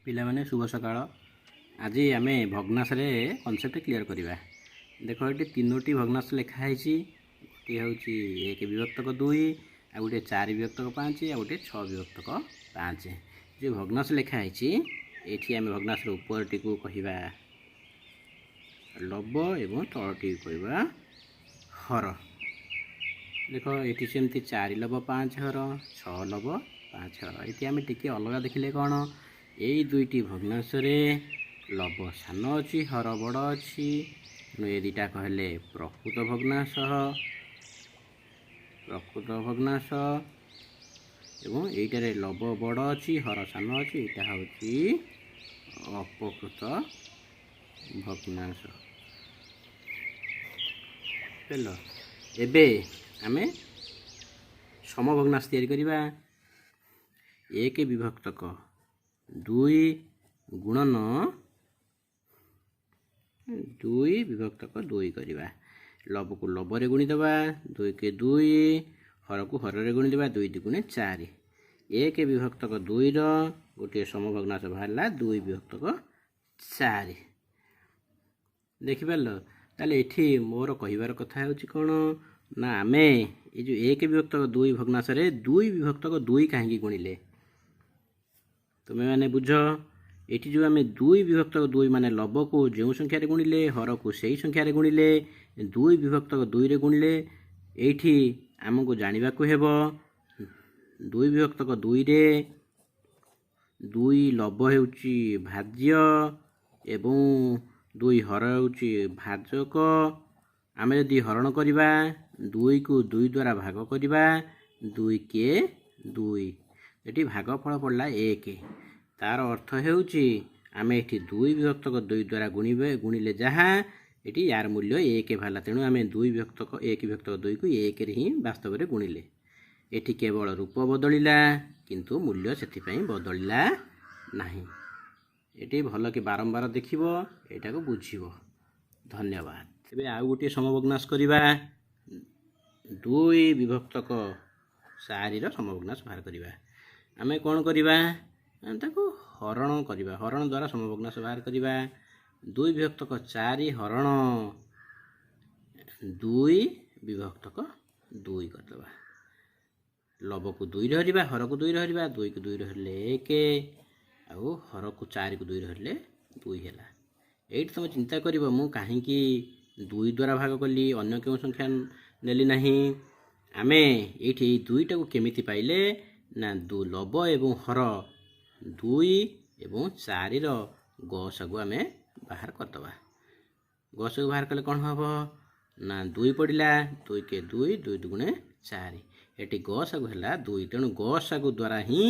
ପିଲାମାନେ, ଶୁଭ ସକାଳ। ଆଜି ଆମେ ଭଗ୍ନାଂଶରେ କନସେପ୍ଟ କ୍ଲିଅର୍ କରିବା। ଦେଖ, ଏଠି ତିନୋଟି ଭଗ୍ନାଂଶ ଲେଖା ହେଇଛି। ଗୋଟିଏ ହେଉଛି 1 ବିଭକ୍ତକ 2, ଆଉ ଗୋଟିଏ 4 ବିଭକ୍ତକ 5, ଆଉ ଗୋଟିଏ 6 ବିଭକ୍ତକ 5। ଯେଉଁ ଭଗ୍ନାଂଶ ଲେଖା ହେଇଛି, ଏଇଠି ଆମେ ଭଗ୍ନାଂଶର ଉପରଟିକୁ କହିବା ଲବ ଏବଂ ତଳଟିକୁ କହିବା ହର। ଦେଖ, ଏଠି ସେମିତି 4 ଲବ 5 ହର, 6 ଲବ 5 ହର। ଏଠି ଆମେ ଟିକେ ଅଲଗା ଦେଖିଲେ କ'ଣ, ଏଇ ଦୁଇଟି ଭଗ୍ନାଂଶରେ ଲବ ସାନ ଅଛି, ହର ବଡ଼ ଅଛି। ତେଣୁ ଏ ଦୁଇଟା କହିଲେ ପ୍ରକୃତ ଭଗ୍ନାଂଶ, ପ୍ରକୃତ ଭଗ୍ନାଂଶ। ଏବଂ ଏଇଟାରେ ଲବ ବଡ଼ ଅଛି, ହର ସାନ ଅଛି, ଏଇଟା ହେଉଛି ଅପକୃତ ଭଗ୍ନାଂଶ। ବୁଝିଲ? ଏବେ ଆମେ ସମଭଗ୍ନାଂଶ ତିଆରି କରିବା। 1 ବିଭକ୍ତକ 2 ଗୁଣନ 2 ବିଭକ୍ତକ 2 କରିବା। ଲବକୁ ଲବରେ ଗୁଣିଦେବା, 2କେ 2। ହରକୁ ହରରେ ଗୁଣିଦେବା, 2 ଦୁଗୁଣେ 4। 1 ବିଭକ୍ତକ 2ର ଗୋଟିଏ ସମଭଗ୍ନାଂଶ ବାହାରିଲା 2 ବିଭକ୍ତକ 4। ଦେଖିପାରିଲ? ତାହେଲେ ଏଠି ମୋର କହିବାର କଥା ହେଉଛି କ'ଣ ନା, ଆମେ ଏ ଯେଉଁ 1 ବିଭକ୍ତକ 2 ଭଗ୍ନାଂଶରେ 2 ବିଭକ୍ତକ 2 କାହିଁକି ଗୁଣିଲେ, ତୁମେମାନେ ବୁଝ। ଏଠି ଯେଉଁ ଆମେ 2 ବିଭକ୍ତକ 2, ମାନେ ଲବକୁ ଯେଉଁ ସଂଖ୍ୟାରେ ଗୁଣିଲେ, ହରକୁ ସେଇ ସଂଖ୍ୟାରେ ଗୁଣିଲେ, 2 ବିଭକ୍ତକ 2ରେ ଗୁଣିଲେ। ଏଇଠି ଆମକୁ ଜାଣିବାକୁ ହେବ, 2 ବିଭକ୍ତକ 2ରେ 2 ଲବ ହେଉଛି ଭାଜ୍ୟ ଏବଂ 2 ହର ହେଉଛି ଭାଜକ। ଆମେ ଯଦି ହରଣ କରିବା, 2କୁ 2 ଦ୍ୱାରା ଭାଗ କରିବା, 2 କେ 2, ଏଠି ଭାଗଫଳ ପଡ଼ିଲା 1। ତାର ଅର୍ଥ ହେଉଛି ଆମେ ଏଠି 2 ବିଭକ୍ତକ 2 ଦ୍ୱାରା ଗୁଣିବେ, ଗୁଣିଲେ ଯାହା ଏଠି ୟାର ମୂଲ୍ୟ 1 ବାହାରିଲା। ତେଣୁ ଆମେ 2 ବିଭକ୍ତକ 1 ବିଭକ୍ତକ 2କୁ 1ରେ ହିଁ ବାସ୍ତବରେ ଗୁଣିଲେ। ଏଠି କେବଳ ରୂପ ବଦଳିଲା, କିନ୍ତୁ ମୂଲ୍ୟ ସେଥିପାଇଁ ବଦଳିଲା ନାହିଁ। ଏଠି ଭଲ କି ବାରମ୍ବାର ଦେଖିବ, ଏଇଟାକୁ ବୁଝିବ। ଧନ୍ୟବାଦ। ଏବେ ଆଉ ଗୋଟିଏ ସମଭଗ୍ନାଂଶ କରିବା। 2 ବିଭକ୍ତକ 4ର ସମଭଗ୍ନାଂଶ ବାହାର କରିବା। ଆମେ କ'ଣ କରିବା? ତାକୁ ହରଣ କରିବା। ହରଣ ଦ୍ୱାରା ସମଭଗ୍ନାଂଶ ବାହାର କରିବା। 2 ବିଭକ୍ତକ 4 ହରଣ 2 ବିଭକ୍ତକ 2 କରିଦେବା। ଲବକୁ 2ରେ ହରିବା, ହରକୁ 2ରେ ହରିବା। 2କୁ 2ରେ ହରିଲେ 1, ଆଉ ହରକୁ 4କୁ 2ରେ ହରିଲେ 2 ହେଲା। ଏଇଠି ତୁମେ ଚିନ୍ତା କରିବ, ମୁଁ କାହିଁକି 2 ଦ୍ୱାରା ଭାଗ କଲି, ଅନ୍ୟ କେଉଁ ସଂଖ୍ୟା ନେଲି ନାହିଁ? ଆମେ ଏଇଠି ଏଇ 2ଟାକୁ କେମିତି ପାଇଲେ ନା, ଲବ ଏବଂ ହର 2 ଏବଂ 4ର ଗସାଗୁ ଆମେ ବାହାର କରିଦେବା। ଗସାଗୁ ବାହାର କଲେ କ'ଣ ହେବ ନା, 2 ପଡ଼ିଲା, 2 କେ 2, 2 ଦୁଗୁଣେ 4। ଏଠି ଗସାଗୁ ହେଲା 2। ତେଣୁ ଗସାଗୁ ଦ୍ୱାରା ହିଁ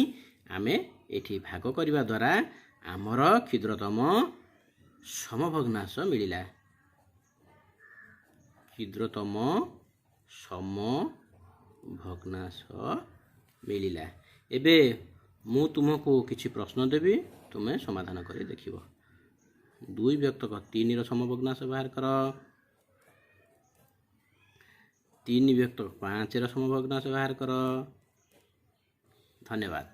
ଆମେ ଏଠି ଭାଗ କରିବା ଦ୍ୱାରା ଆମର କ୍ଷୁଦ୍ରତମ ସମଭଗ୍ନାଂଶ ମିଳିଲା। କ୍ଷୁଦ୍ରତମ ସମଭଗ୍ନାଂଶ ମିଳିଲା। ଏବେ ମୁଁ ତୁମକୁ କିଛି ପ୍ରଶ୍ନ ଦେବି, ତୁମେ ସମାଧାନ କରି ଦେଖିବ। 2 ବିଭକ୍ତକ 3ର ସମଭଗ୍ନାଂଶ ବାହାର କର। 3 ବିଭକ୍ତକ 5ର ସମଭଗ୍ନାଂଶ ବାହାର କର। ଧନ୍ୟବାଦ।